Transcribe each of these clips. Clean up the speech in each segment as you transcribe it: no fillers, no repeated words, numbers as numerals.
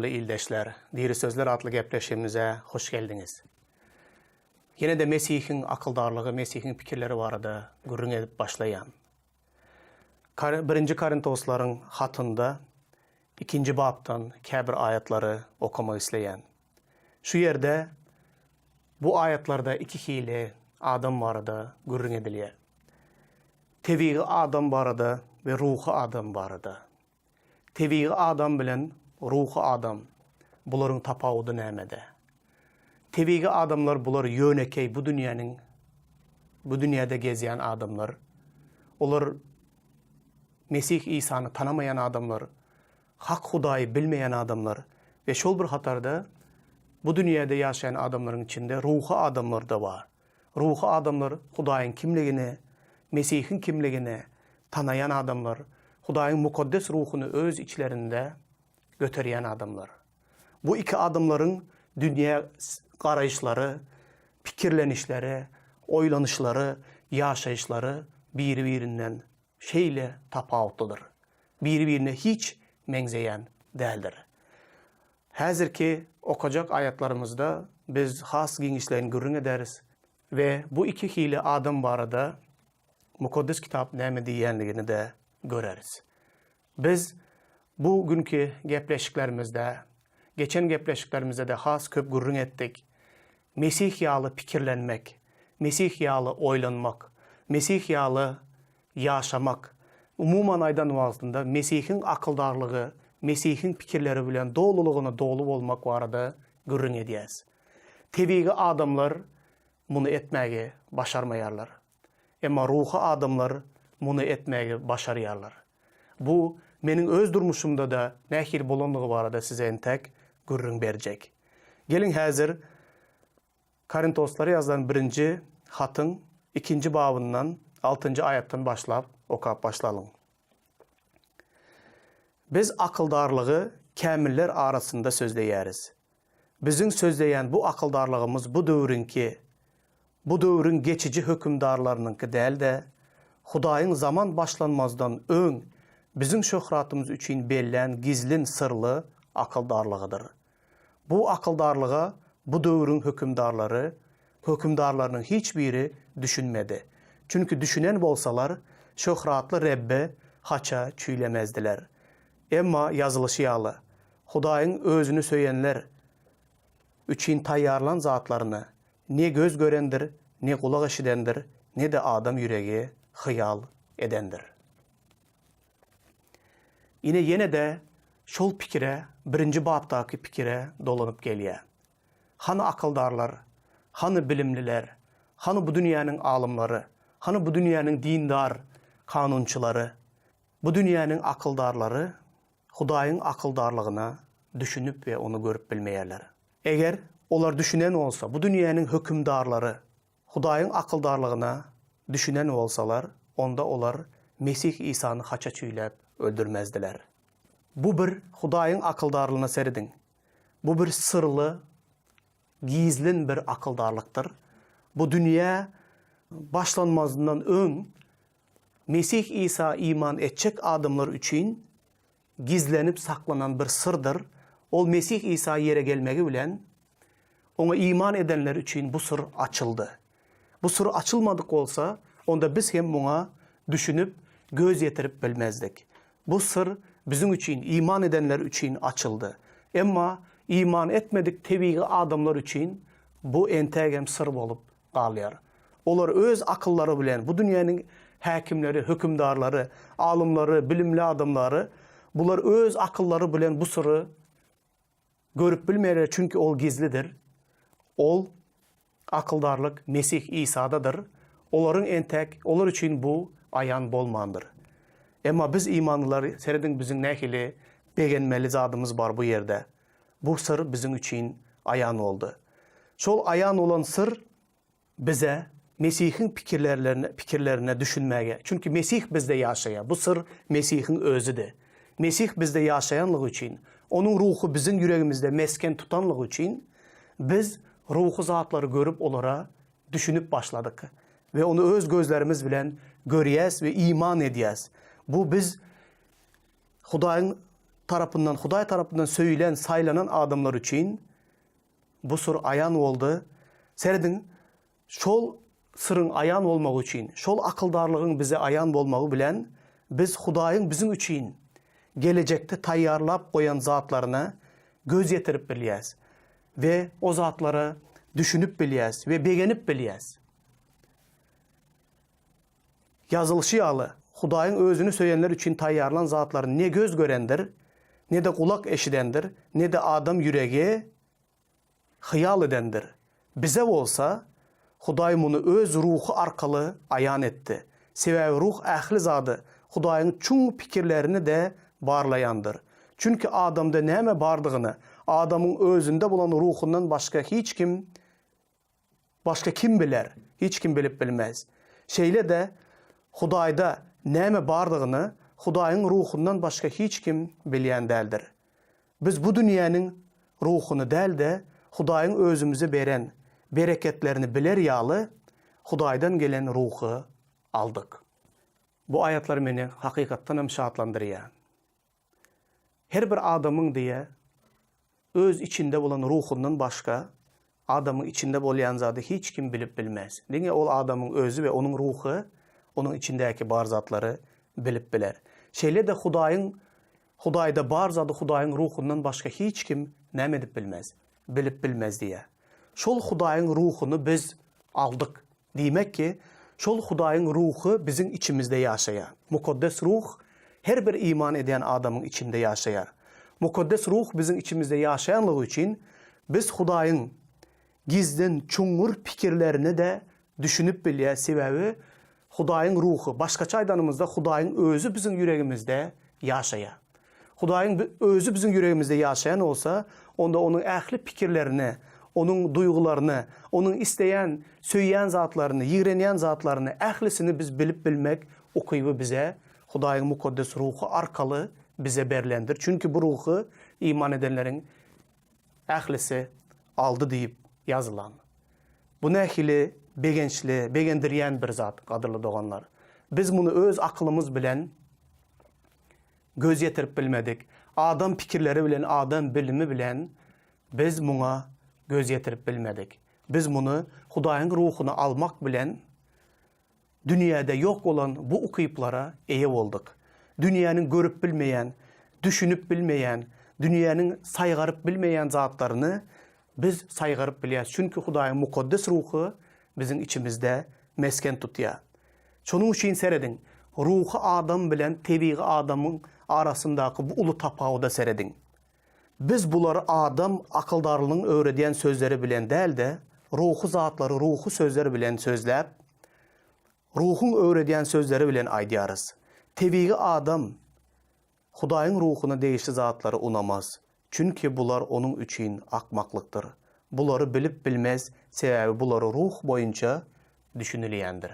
Gadyrly ildeşler, Diri Sözler atly gepleşigimize hoş geldiňiz. Ýene-de Mesihiň akyldarlygy, Mesihiň pikirleri barada gürrüň edip başlaýan. Birinji Korintoslaryň hatynda ikinji bapdan käbir aýatlary okamak isleýän. Şu ýerde bu aýatlarda iki hili adam barada gürrüň edilýär. Tebigy adam barada we ruhy adam barada. Tebigy adam bilen ruhy adam, bularyň tapawudy nämede? Tebigy adamlar bular ýönekeý bu dünýäniň bu dünýäde gezýän adamlar. Olar Mesih Isany tanamaýan adamlar, hak Hudaýy bilmeýän adamlar we şol bir hatarda bu dünýäde ýaşaýan adamlaryň içinde ruhy adamlar-da bar. Ruhy adamlar Hudaýyň kimligini, Mesihiň kimligini tanaýan adamlar, Hudaýyň mukaddes ruhuny öz içlerinde göterýän adamlar. Bu iki adamlaryň dünýä garaýyşlary, pikirlenişleri, oýlanyşlary, ýaşaýyşlary biri-birinden şeýle tapawutlydyr. Biri-birine hiç meňzeýän däldir. Häzirki okajak aýatlarymyzda biz has giňişleýin gürrüň ederis we bu iki hili adam barada Mukaddes Kitap näme diýýänligini-de göreris. Biz bu günki gepleşiklerimizde, geçen gepleşiklerimizde-de has köp gürrüň etdik. Mesih ýaly pikirlenmek, Mesih ýaly oýlanmak, Mesih ýaly ýaşamak, umuman aýdan wagtynda Mesihiň akyldarlygy, Mesihiň pikirleri bilen dolulygyna doly bolmak barada gürrüň edýäs. Tebigy adamlar muny etmäge başarmaýarlar. Emma ruhy adamlar muny etmäge başarýarlar. Bu meniň öz durmuşymda-da nähili bolanlygy barada size entäk gürrüň berjek. Geliň häzir Korintoslara ýazylan birinji hatyň ikinji babyndan altynjy aýatdan başlap okap başlalyň. Biz akyldarlygy kämiller arasynda sözleýäris. Biziň sözleýän bu akyldarlygymyz bu döwrüňki, bu döwrüň geçiji hökümdarlarynyňky däl-de, Hudaýyň zaman başlanmazdan öň biziň şöhratymyz üçin bellän gizlin syrly akyldarlygydyr. Bu akyldarlyga bu döwrüň hökümdarlary, hökümdarlarynyň hiç biri düşünmedi. Çünki düşünen bolsalar, şöhratly Rebbi haça çüýlemezdiler. Emma ýazylyşy ýaly, Hudaýyň Özüni söýenler üçin taýýarlan zatlaryny ne göz görendir, ne gulak eşidendir, ne-de adam ýüregi hyýal edendir. Ine ýene-de şol pikire, birinji bapdaky pikire dolanyp gelýär. Hany akyldarlar, hany bilimliler, hany bu dünýäniň alymlary, hany bu dünýäniň dindar kanunçylary? Bu dünýäniň akyldarlary Hudaýyň akyldarlygyna düşünip we ony görüp bilmeýärler. Eger olar düşünen bolsa, bu dünýäniň hökümdarlary Hudaýyň akyldarlygyna düşünen bolsalar, onda olar Mesih Isany haça çüýläp öldürmezdiler. Bu bir Hudaýyň akyldarlygyna serediň. Bu bir syrly, gizlin bir akyldarlykdyr. Bu dünýä başlanmazyndan öň Mesih Isa iman etjek adamlar üçin gizlenip saklanan bir syrdyr. Ol Mesih Isa ýere gelmegi bilen, Oňa iman edenler üçin bu syr açyldy. Bu syr açylmadyk bolsa, onda biz hem muňa düşünip, göz ýetirip bilmezdik. Bu syr biziň üçin, iman edenler üçin açyldy. Emma iman etmedik tebigy adamlar üçin bu entägem syr bolup galýar. Olar öz akyllary bilen bu dünýäniň häkimleri, hökümdarlary, alymlary, bilimli adamlary, bular öz akyllary bilen bu syry görüp bilmeýärler, çünki ol gizlidir. Ol akyldarlyk Mesih Isadadyr. Olaryň entäk, olar üçin bu aýan bolmandyr. Emma biz imanlylar, serediň biziň nähili begenmeli zadymyz bar bu ýerde. Bu syr biziň üçin aýan boldy. Şol aýan bolan syr bize Mesihiň pikirlerine, pikirlerine düşünmäge, çünki Mesih bizde ýaşaýar. Bu syr Mesihiň özüdi. Mesih bizde ýaşaýanlygy üçin, Onuň Ruhy biziň ýüregimizde mesgen tutanlygy üçin, biz ruhy zatlary görüp olara düşünip başladyk we ony öz gözlerimiz bilen görýäs we iman edýäs. Bu biz Hudaýyň. tarapyndan, Hudaý tarapyndan söýülen, saýlanan adamlar üçin bu syr aýan boldy. Serediň, şol syryň aýan bolmagy üçin, şol akyldarlygyň bize aýan bolmagy bilen biz Hudaýyň biziň üçin gelejekde taýýarlap goýan zatlaryna göz ýetirip bilýäs we o zatlara düşünip bilýäs we begenip bilýäs. Ýazylyşy ýaly, Hudaýyň Özüni söýenler üçin taýýarlan zatlaryny ne göz görendir, ne-de gulak eşidendir, ne-de adam ýüregi hyýal edendir. Bize bolsa, Hudaý muny Öz Ruhy arkaly aýan etdi. Sebäbi Ruh ähli zady, Hudaýyň çuň pikirlerini-de barlaýandyr. Çünki adamda näme bardygyny adamyň özünde bolan ruhundan başga hiç kim Başga kim biler? Hiç kim bilip bilmez. Şeýle-de, Hudaýda näme bardygyny Hudaýyň Ruhundan başga hiç kim bilýän däldir. Biz bu dünýäniň ruhuny däl-de, Hudaýyň özümize beren bereketlerini biler ýaly, Hudaýdan gelen Ruhy aldyk. Bu aýatlar meni hakykatdan hem şatlandyrýar. Her bir adamyň diýe öz içinde bolan ruhundan başga adamyň içinde bolýan zady hiç kim bilip bilmez. Diňe ol adamyň özi we onuň ruhy onuň içindäki bar zatlary bilip biler. Şeýle-de Hudaýyň Hudaýda bar zady Hudaýyň ruhundan başga hiç kim näme edip bilmez? Bilip bilmez diýýär. Şol Hudaýyň ruhuny biz aldyk. Diýmek ki, şol Hudaýyň Ruhy biziň içimizde ýaşaýar. Mukaddes Ruh her bir iman edýän adamyň içinde ýaşaýar. Mukaddes Ruh biziň içimizde ýaşaýanlygy üçin, biz Hudaýyň gizlin, çuňňur pikirlerine-de düşünip bilýäs, sebäbi Hudaýyň Ruhy, başgaça aýdanymyzda Hudaýyň Özi biziň ýüregimizde ýaşaýar. Hudaýyň Özi biziň ýüregimizde ýaşaýan bolsa, onda Onuň ähli pikirlerini, Onuň duýgularyny, Onuň isleýän, söýýän zatlaryny, ýigrenýän zatlaryny, ählisini biz bilip bilmek ukyby bize Hudaýyň Mukaddes Ruhy arkaly bize berlendir. Çünki bu Ruhy iman edenleriň ählisi aldy diýip ýazylan. Bu nähili begençli, begendirýän bir zat, gadyrly doganlar. Biz muny öz akylymyz bilen göz ýetirip bilmedik. Adam pikirleri bilen, adam bilimi bilen biz muňa göz ýetirip bilmedik. Biz muny Hudaýyň Ruhuny almak bilen dünýäde ýok bolan bu ukyplara eýe bolduk. Dünýäniň görüp bilmeýän, düşünip bilmeýän, dünýäniň saýgaryp bilmeýän zatlaryny biz saýgaryp bilýäris. Çünki Hudaýyň Mukaddes Ruhy biziň içimizde mesgen tutýar. Şonuň üçin serediň, ruhy adam bilen tebigy adamyň arasyndaky bu uly tapawuda serediň. Biz bulary adam akyldarlygynyň öwredýän sözleri bilen däl-de, ruhy zatlary ruhy sözler bilen sözläp, Ruhuň öwredýän sözleri bilen aýdýarys. Tebigy adam Hudaýyň Ruhuna degişli zatlary unamaz, çünki bular onuň üçin akmaklykdyr. Bulary bilip bilmez, sebäbi bulary ruh boýunça düşünilýändir.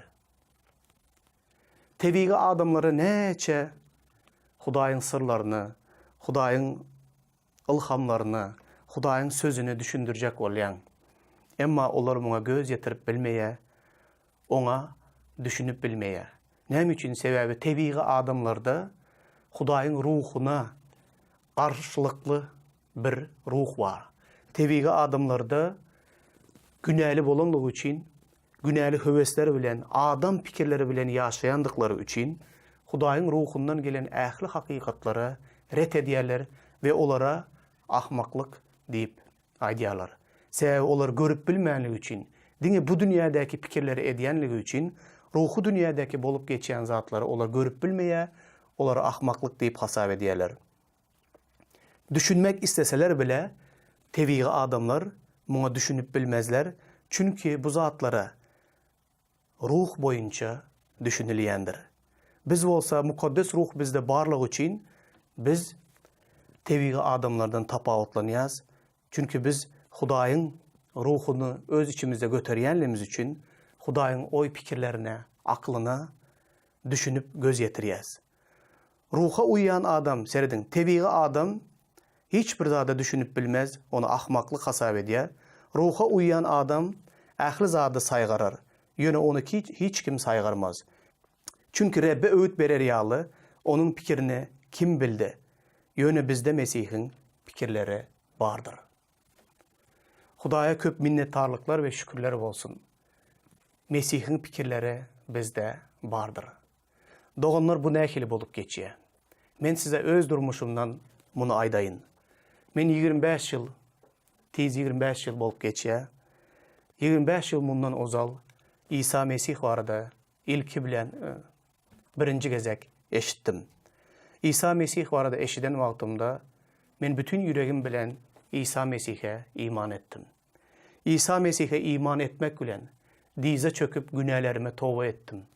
Tebigy adamlara näçe Hudaýyň syrlaryny, Hudaýyň ylhamlaryny, Hudaýyň sözüni düşündirjek bolýaň. Emma olar muňa göz ýetirip bilmeýär, oňa düşünip bilmeýär. Näme üçin? Sebäbi tebigy adamlarda Hudaýyň ruhuna garşylykly bir ruh bar. Tebigy adamlarda günäli bolanlygy üçin, günäli höwesler bilen, adam pikirleri bilen ýaşaýandyklary üçin Hudaýyň ruhundan gelen ähli hakykatlary ret edýärler we olara ahmaklyk diýip aýdýarlar. Sebäbi olar görüp bilmänligi üçin, diňe bu dünýädäki pikirleri edýänligi üçin, ruhy dünýädäki bolup geçýän zatlary olar görüp bilmeýär, olary ahmaklyk diýip hasap edýärler. Düşünmek isleseler bile, tebigy adamlar muňa düşünip bilmezler, çünki bu zatlara Ruh boýunça düşünilýändir. Biz bolsa Mukaddes Ruh bizde barlygy üçin biz tebigy adamlardan tapawutlanýas, çünki biz Hudaýyň Ruhuny öz içimizde göterýänligimiz üçin Hudaýyň oý-pikirlerine, aklyna düşünip göz ýetirýäs. Ruha uýýan adam, serediň, tebigy adam hiç bir zada düşünip bilmez, ony ahmaklyk hasap edýär. Ruha uýýan adam ähli zady saýgarar, ýöne ony hiç kim saýgarmaz. Çünki Rebbe öwüt berer ýaly, onuň pikirini kim bildi? Ýöne bizde Mesihiň pikirleri bardyr. Hudaýa köp minnetdarlyklar we şükürler bolsun! Mesihiň pikirleri bizde bardyr. Doganlar bu nähili bolup geçýär? Men size öz durmuşymdan muny aýdaýyn. Men 25 ýyl, tiz 25 ýyl bolup geçýär. 25 ýyl mundan ozal Isa Mesih barada ilki bilen birinji gezek eşitdim. Isa Mesih barada eşiden wagtymda men bütin ýüregim bilen Isa Mesihe iman etdim. Isa Mesihe iman etmek bilen, dyza çöküp günälerime toba etdim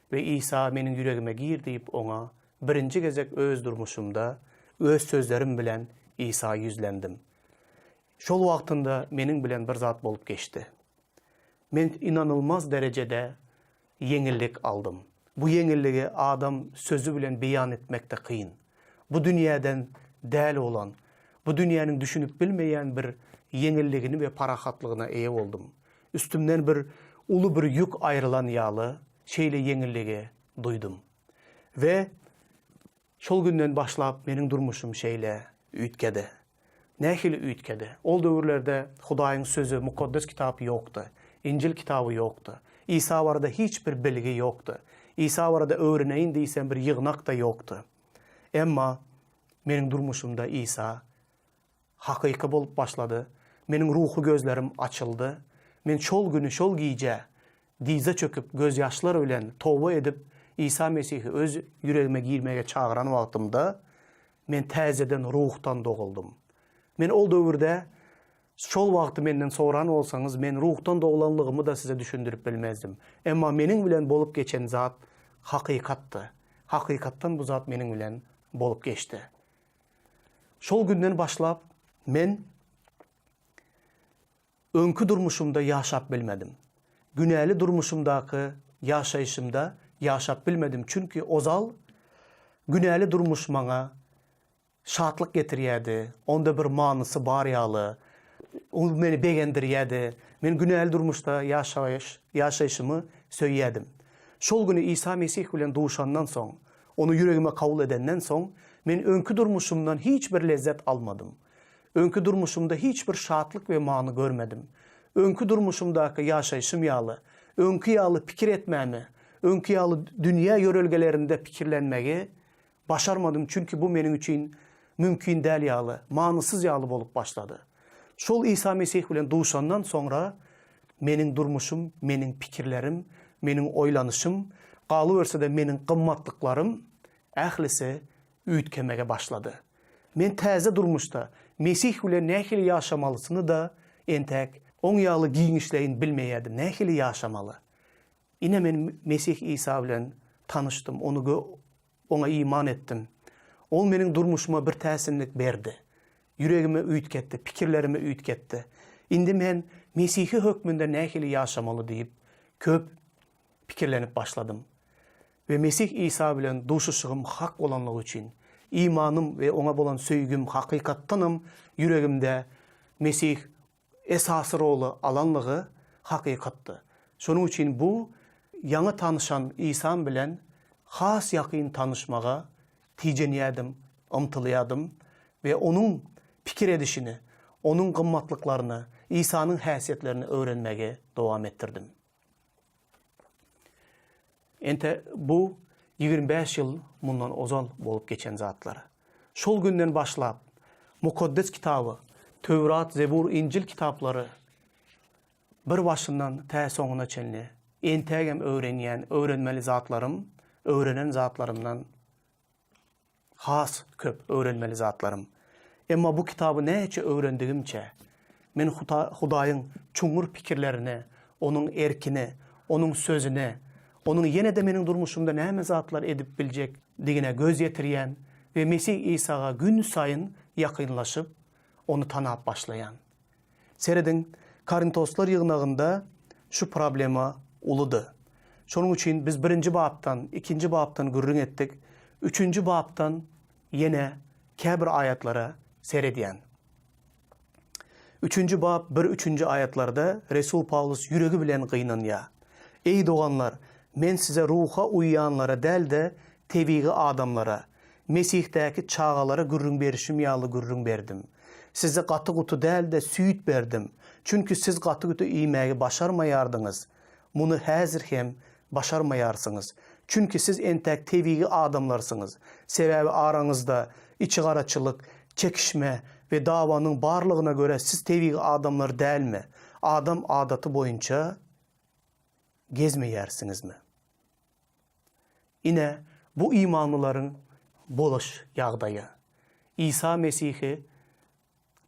we Isa meniň ýüregime gir diýip oňa birinji gezek öz durmuşymda öz sözlerim bilen Isa ýüzlendim. Şol wagtynda meniň bilen bir zat bolup geçdi. Men ynanylmaz derejede ýeňillik aldym. Bu ýeňilligi adam sözi bilen beýan etmek-de kyn. Bu dünýäden däl bolan, bu dünýäniň düşünip bilmeýän bir ýeňilligini we parahatlygyna eýe boldum. Üstümden bir uly bir ýük aýrylan ýaly şeýle ýeňilligi duýdum. We Şol günden başlap meniň durmuşym şeýle üýtgedi. Nähili üýtgedi? Ol döwürlerde Hudaýyň Sözi, Mukaddes Kitap ýokdy. Injil kitaby ýokdy. Isa barada hiç bir bilgi ýokdy. Isa barada öwreneýin diýsem bir ýygnak-da ýokdy. Emma meniň durmuşymda Isa hakyky bolup başlady. Meniň ruhy gözlerim açyldy. Men şol güni, şol gije dyza çöküp, gözýaşlar bilen toba edip, Isa Mesihi öz ýüregime girmege çagyran wagtymda, men täzeden ruhdan doguldym. Men ol döwürde, şol wagty menden soran bolsaňyz, men ruhdan doglanlygymy-da size düşündirip bilmezdim. Emma meniň bilen bolup geçen zat hakykatdy. Hakykatdan bu zat meniň bilen bolup geçdi. Şol günden başlap men öňki durmuşymda ýaşap bilmedim. Günäli durmuşymdaky ýaşaýşymda ýaşap bilmedim, çünki ozal günäli durmuş maňa şatlyk getirýärdi, onda bir manysy bar ýaly, ol meni begendirýärdi. Men günäli durmuşda ýaşaýyş, ýaşaýşymy söýýärdim. Şol güni Isa Mesih bilen duşandan soň, Ony ýüregime kabul edenden soň, men öňki durmuşymdan hiç bir lezzet almadym. Öňki durmuşymda hiç bir şatlyk we many görmedim. Öňki durmuşymdaky ýaşaýşym ýaly, öňki ýaly pikir etmämi, öňki ýaly dünýä ýörelgelerinde pikirlenmegi başarmadym, çünki bu meniň üçin mümkin däl ýaly, manysyz ýaly bolup başlady. Şol Isa Mesih bilen duşandan soňra meniň durmuşym, meniň pikirlerim, meniň oýlanyşym, galyberse-de meniň gymmatlyklarym ählisi üýtgemege başlady. Men täze durmuşda Mesih bilen nähili ýaşamalysyny-da entäk oň ýaly giňişleýin bilmeýärdim, nähili ýaşamaly? Ine men Mesih Isa bilen tanyşdym, ony Oňa iman etdim. Ol meniň durmuşyma bir täsinlik berdi. Ýüregimi üýtgetdi, pikirlerimi üýtgetdi. Indi men mesihi hökmünde nähili ýaşamaly diýip, köp pikirlenip başladym. We Mesih Isa bilen duşuşygym hak bolanlygy üçin, imanym we Oňa bolan söýgim hakykatdanam ýüregimde Mesih esasy roly alanlygy hakykatdy. Şonuň üçin bu ýaňy tanyşan Isam bilen has ýakyn tanyşmaga tijenýärdim, ymtylýardym we onuň pikir edişini, onuň gymmatlyklaryny, Isanyň häsiýetlerini öwrenmegi dowam etdirdim. Ente bu 25 ýyl mundan ozal bolup geçen zatlar. Şol günden başlap, Mukaddes Kitaby, Töwrat, Zebur, Injil kitaplary bir başyndan tä soňuna çenli entägem öwrenýän, öwrenmeli zatlarym, öwrenen zatlarymdan Has köp öwrenmeli zatlarym. Emma bu kitaby näçe öwrendigimçe, men Hudaýyň çuňňur pikirlerine, Onuň erkine, Onuň Sözüne, Onuň ýene-de meniň durmuşymda näme zatlar edip biljekdigine göz ýetirýän we Mesih Isaga günsaýyn ýakynlaşyp, Ony tanap başlaýan. Serediň, Korintoslar ýygnagynda şu problema uludy. Şonuň üçin biz birinji bapdan, ikinji bapdan gürrüň etdik, üçünji bapdan ýene käbir aýatlara seredýän. Üçünji bap bir üçünji aýatlarda resul Pawlus ýüregi bilen gynanýar. Eý doganlar, men size ruha uýýanlara däl-de, tebigy adamlara, Mesihdäki çagalara gürrüň berişim ýaly gürrüň berdim. Size gaty-guty däl-de, süýt berdim. Çünki siz gaty-guty iýmägi başarmaýardyňyz. Muny häzir hem başarmaýarsyňyz. Çünki siz entäk tebigy adamlarsyňyz. Sebäbi araňyzda içigaraçylyk, çekişme we dawanyň barlygyna görä siz tebigy adamlar dälmi? Adam adaty boýunça gezmeýärsiňizmi? Ine, bu imanlylaryň boluş ýagdaýy. Isa Mesihi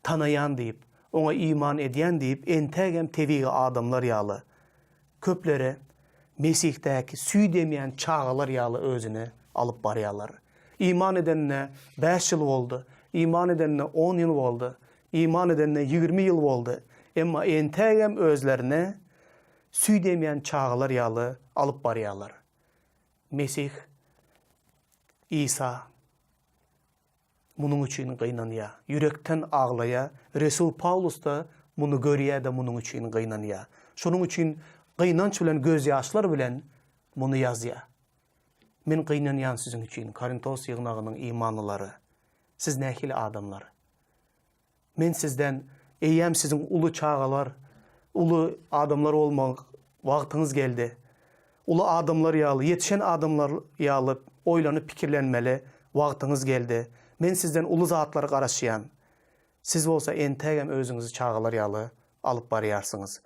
tanaýan diýip, oňa iman edýän diýip entägem tebigy adamlar ýaly, köpleri Mesihdäki süýt emýän çagalar ýaly özüni alyp barýarlar. Iman edenine bäş ýyl boldy, iman edenine on ýyl boldy, iman edenine 20 ýyl boldy, emma entägem özlerini süýt emýän çagalar ýaly alyp barýarlar. Mesih Isa munuň üçin gynanýar, ýürekden aglaýar. Resul Pawlus-da muny görýär-de munuň üçin gynanýar. Şonuň üçin gynanç bilen gözýaşlar bilen muny ýazýar. Men gynanýan siziň üçin, Korintos ýygnagynyň imanlylary. Siz nähili adamlar? Men sizden, eýýäm siziň uly çagalar, uly adamlar bolmak wagtyňyz geldi. Uly adamlar ýaly, ýetişen adamlar ýaly oýlanyp pikirlenmeli wagtyňyz geldi. Men sizden uly zatlara garaşýan. Siz bolsa entägem özüňizi çagalar ýaly alyp barýarsyňyz.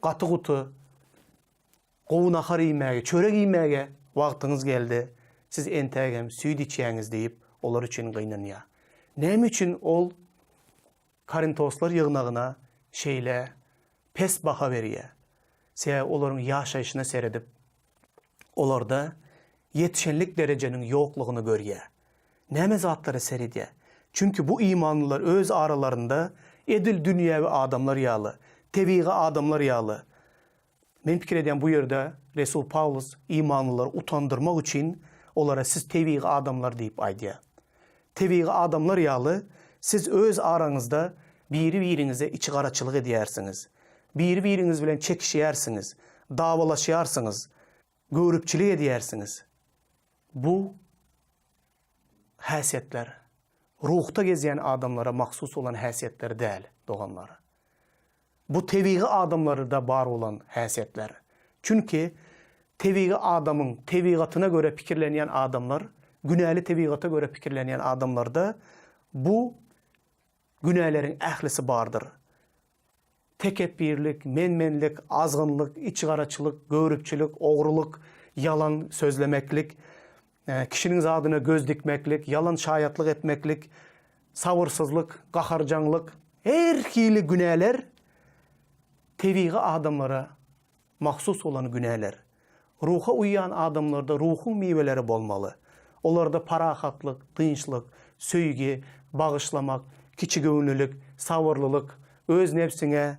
Gaty-guty gowy nahar iýmäge, çörek iýmäge wagtyňyz geldi, siz entägem süýt içýäňiz diýip, olar üçin gynanýar. Näme üçin ol Korintoslar ýygnagyna şeýle pes baha berýär? Sebäbi olaryň ýaşaýşyna seredip, olarda ýetişenlik derejeniň ýoklugyny görýär. Näme zatlara seredýär? Çünki bu imanlylar öz aralarynda edil dünýewi adamlar ýaly, tebigy adamlar ýaly, Men pikir edýän bu ýerde Resul Pawlus imanlylary utandyrmak üçin olara siz tebigy adamlar diýip aýdýar. Tebigy adamlar ýaly siz öz araňyzda biri-biriňize içigaraçylyk edýärsiňiz. Biri-biriňiz bilen çekişýärsiňiz, dawalaşýarsyňyz, göripçilik edýärsiňiz. Bu häsiýetler ruhda gezýän adamlara mahsus bolan häsiýetler däl, doganlar. Bu tebigy adamlarda bar bolan häsiýetler. Çünki tebigy adamyň tebigatyna görä pikirlenýän adamlar, günäli tebigata görä pikirlenýän adamlarda bu günäleriň ählisi bardyr. Tekepbirlik, men-menlik, azgynlyk, içigaraçylyk, göripçilik, ogrulyk, ýalan sözlemeklik, kişiniň zadyna göz dikmeklik, ýalan şaýatlyk etmeklik, sabyrsyzlyk, gaharjaňlyk, her hili günäler tebigy adamlara mahsus bolan günäler. Ruha uýýan adamlarda ruhuň miweleri bolmaly. Olarda parahatlyk, dynçlyk, söýgi, bagyşlamak, kiçigöwünlilik, sabyrlylyk, öz nebsiňe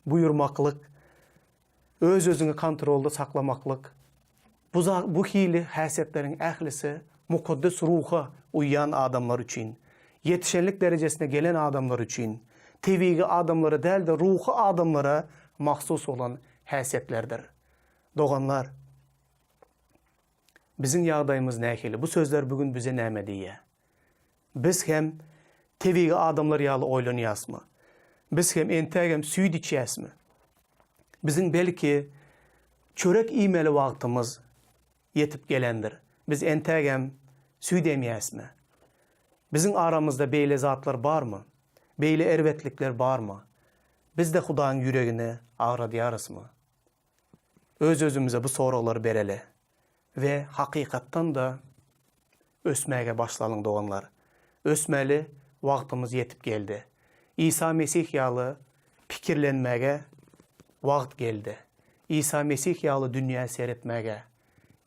buýurmaklyk, öz-özüňi kontrolda saklamaklyk, bu bu hili häsiýetleriň ählisi mukaddes ruha uýýan adamlar üçin, ýetişenlik derejesine gelen adamlar üçin, tebigy adamlara däl-de ruhy adamlara mahsus bolan häsiýetlerdir. Doganlar, biziň ýagdaýymyz nähili? Bu sözler bu gün bize näme diýýär? Biz hem tebigy adamlar ýaly oýlanýasmy? Biz hem entägem süýt içýäsmi? Biziň belki çörek iýmeli wagtymyz ýetip gelendir. Biz entägem süýt emýäsmi? Biziň aramyzda beýle zatlar barmy? Beýle erbetlikler barmy? Biz-de Hudaýyň ýüregini agradýarysmy? Öz-özümize bu soraglary bereli we hakykatdan-da ösmäge başlalyň doganlar. Ösmeli wagtymyz ýetip geldi. Isa Mesih ýaly pikirlenmäge wagt geldi. Isa Mesih ýaly dünýä seretmäge,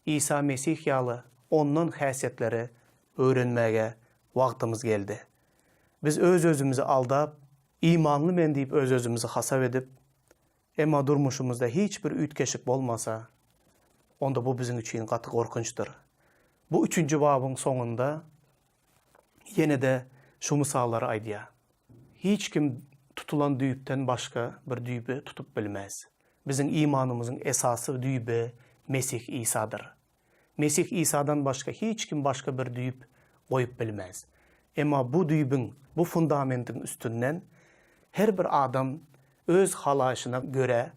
Isa Mesih ýaly Ondan häsiýetleri öwrenmäge wagtymyz geldi. Biz öz-özümizi aldap, imanly men diýip öz-özümizi hasap edip, Emma durmuşymyzda hiç bir üýtgeşik bolmasa, onda bu biziň üçin gaty gorkunçdyr. Bu üçünji babyň soňunda ýene-de şu mysallary aýdýar. Hiç kim tutulan düýpden başga bir düýbi tutup bilmez. Biziň imanymyzyň esasy düýbi Mesih Isadyr. Mesih Isadan başga hiç kim başga bir düýp. goýup bilmez. Emma bu düýbüň, bu fundamentiň üstünden her bir adam öz halaýşyna görä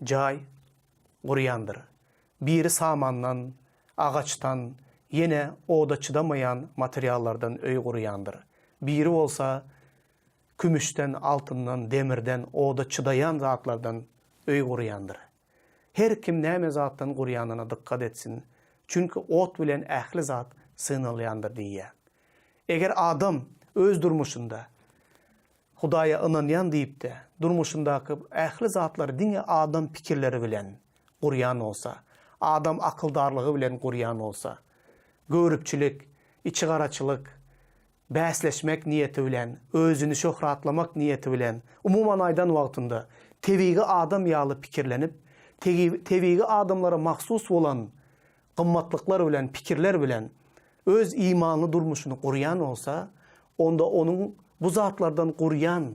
jaý gurýandyr. Biri samandan, agaçdan, ýene oda çydamaýan materiallardan öý gurýandyr. Biri bolsa kümüşden, altyndan, demirden, oda çydaýan zatlardan öý gurýandyr. Her kim näme zatdan gurýanyna dykgat etsin, çünki ot bilen ähli zat synalýandyr diýýär. Eger adam öz durmuşynda Hudaýa ynanýan diýip-de, durmuşyndaky ähli zatlary diňe adam pikirleri bilen gurýan bolsa, adam akyldarlygy bilen gurýan bolsa, göripçilik, içigaraçylyk, bäsleşmek niýeti bilen, özüni şöhratlamak niýeti bilen, umuman aýdan wagtynda, tebigy adam ýaly pikirlenip, tebigy adamlara mahsus bolan gymmatlyklar bilen, pikirler bilen öz imanly durmuşyny gurýan bolsa, onda onuň bu zatlardan gurýan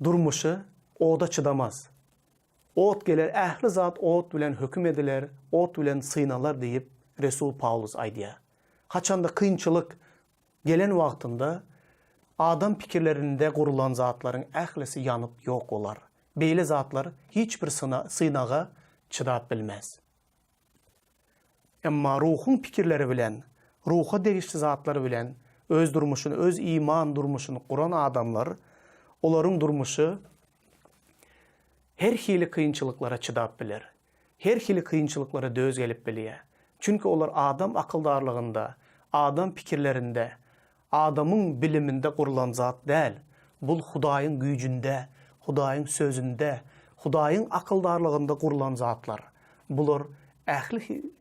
durmuşy oda çydamaz. Ot geler, ähli zat ot bilen höküm ediler, ot bilen synalar diýip, resul Pawlus aýdýar. Haçanda kynçylyk gelen wagtynda adam pikirlerinde gurulan zatlaryň ählisi ýanyp ýok bolar. Beýle zatlar hiç bir synaga çydap bilmez. Emma ruhuň pikirleri bilen, ruha degişli zatlar bilen öz durmuşyny, öz iman durmuşyny guran adamlar, olaryň durmuşy her hili kynçylyklara çydap biler. Her hili kynçylyklara döz gelip bilýär. Çünki olar adam akyldarlygynda, adam pikirlerinde, adamyň biliminde gurlan zat däl. Bul Hudaýyň güýjünde, Hudaýyň sözünde, Hudaýyň akyldarlygynda gurlan zatlar. Bular ähli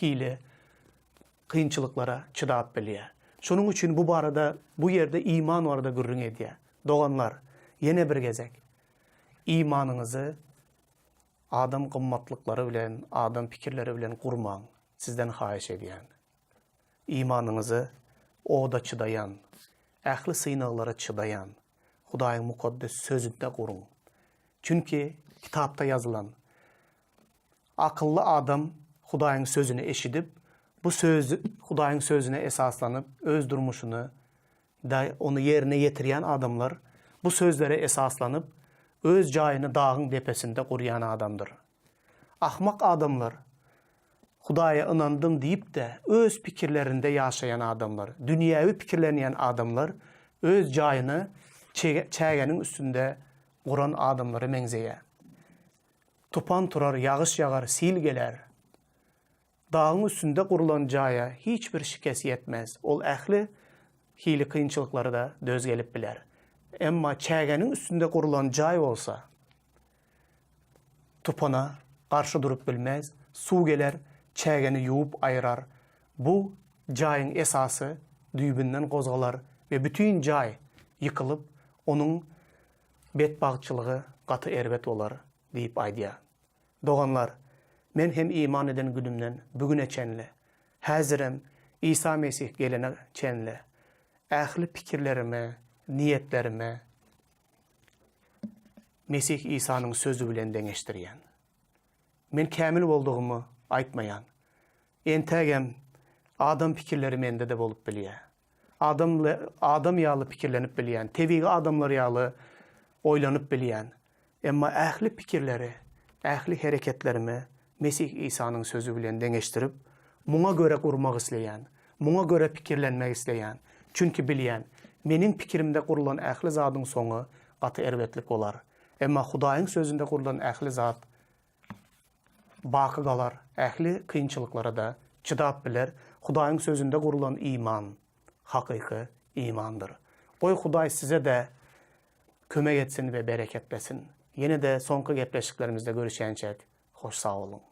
hili kynçylyklara çydap bilýär. Şonuň üçin bu barada, bu ýerde iman barada gürrüň edýär. Doganlar, ýene bir gezek, imanyňyzy Adam gymmatlyklary bilen, adam pikirleri bilen gurmaň, sizden haýyş edýän. Imanyňyzy oda çydaýan, ähli synaglara çydaýan Hudaýyň mukaddes Sözünde guruň. Çünki kitapda ýazylan, Akylly adam Hudaýyň sözüni eşidip, bu söz Hudaýyň sözüne esaslanyp öz durmuşyny Da ony ýerine ýetirýän adamlar bu sözlere esaslanyp, öz jaýyny dagyň depesinde gurýan adamdyr. Ahmak adamlar, Hudaýa ynandym diýip-de, öz pikirlerinde ýaşaýan adamlar, dünýewi pikirlenýän adamlar öz jaýyny çägeniň üstünde guran adamlara meňzeýär. Tupan turar, ýagyş ýagar, sil geler. Dagyň üstünde gurlan jaýa hiç bir şikes ýetmez, ol ähli hili kynçylyklara-da döz gelip biler. Emma çägeniň üstünde gurlan jaý bolsa, tupana garşy durup bilmez, suw geler, çägeni ýuwup aýyrar. Bu jaýyň esasy düýbünden gozgalar we bütin jaý ýykylyp, onuň betbagtçylygy gaty erbet bolar diýip aýdýar. Doganlar, men hem iman eden günümden bu güne çenli, häzirem Isa Mesih gelene çenli ähli pikirlerimi, niýetlerimi Mesih Isanyň sözi bilen deňeşdirýän. Men kämil boldugymy aýtmaýan. Entägem adam pikirleri mende-de bolup bilýär. Adam adam ýaly pikirlenip bilýän, tebigy adamlar ýaly oýlanyp bilýän. Emma ähli pikirleri, ähli hereketlerimi Mesih Isanyň sözi bilen deňeşdirip, muňa görä gurmak isleýän, muňa görä pikirlenmek isleýän. Çünki bilýän, meniň pikirimde gurlan ähli zadyň soňy gaty erbetlik bolar. Emma Hudaýyň sözünde gurlan ähli zat baky galar, ähli kynçylyklara-da çydap biler. Hudaýyň Sözünde gurlan iman, hakyky imandyr. Goý, Hudaý size-de kömek etsin we bereketlesin. Ýene-de soňky gepleşiklerimizde görüşýänçäk, hoş sag boluň!